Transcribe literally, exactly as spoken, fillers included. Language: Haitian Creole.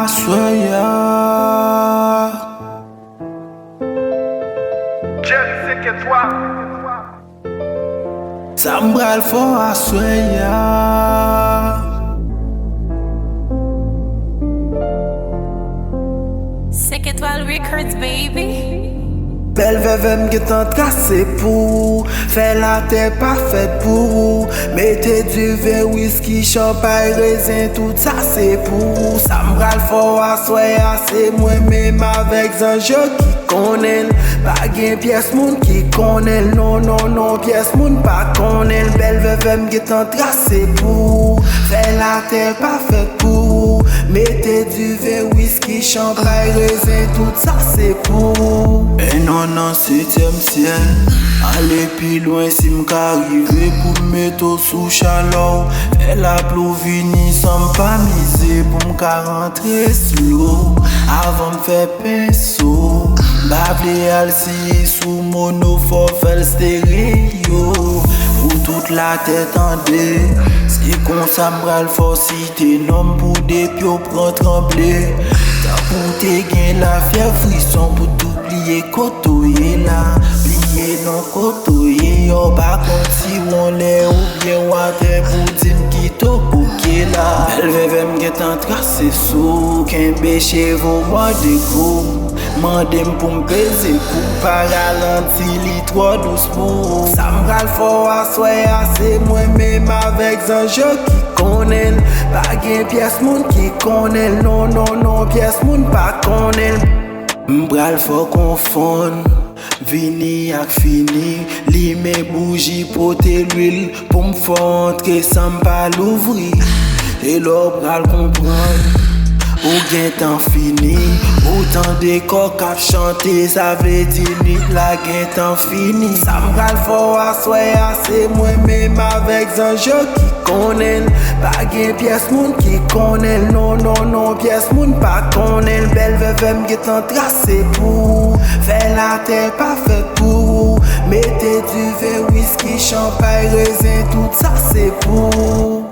Aswè a. Jerry cinq étoiles. Sa m pral fè aswè a. Cinq étoiles Records, baby. Bèl vèvè m gentan trase pou ou. Fè latè pa fèt pou ou. Mete diven, wiski, chanpay, rezen, tout sa se pou ou. Sa m pral fè aswè a, se mwen menm avèk zanj yo ki konnen l. Pa gen pyès moun ki konnen l, non, non, non, pyès moun pa konnen l. Bèl vèvè m gentan trase pou ou. Fè latè pa fèt pou ou. Mete diven, wiski, chanpay, rezen, tout sa se pou ou. E non, nan setyèm syèl. Ale pi lwen si m ka rive pou m mete w sou chalè w. Fè lapli vini san m pa mize pou m ka rantre slow. Avan m fè penso, m pa vle al siye sou mono, fò fè l stereo. Pou tout latè tande. Se konsa m pral fè w site non m pou de pye w pran tranble. Tankou te gen lafyèv, frison pou tou bliye kote w ye la. Bliye non kote w ye, yo pa konn si w anlè oubyen w atè pou di m kite w bouke la. Bèl vèvè m gentan trase sou, kenbe cheve w mòde kou. Mande m pou m peze kou, pa ralanti li twò dous pou ou. Sa m pral fè aswè a, se mwen menm avèk zanj yo ki konnen l. Pa gen pyès moun ki konnen l, non, non, non, pyès moun pa konnen l. M pral fè w konfonn vini ak fini. Limen bouji, pote lwil pou m fè w antre san m pa louvri. E lè w pral konprann, ou gentan fini. Ou tande kò k ap chante, sa vle di nwit la gentan fini. Sa m pral fè aswè a, se mwen menm avèk zanj yo ki konnen l. Pa gen pyès moun ki konnen l, non, non, non, pyès moun pa konnen l. Bèl vèvè m gentan trase pou ou. Fè latè pa fèt pou ou. Mete diven, wiski, chanpay, rezen, tout sa se pou ou.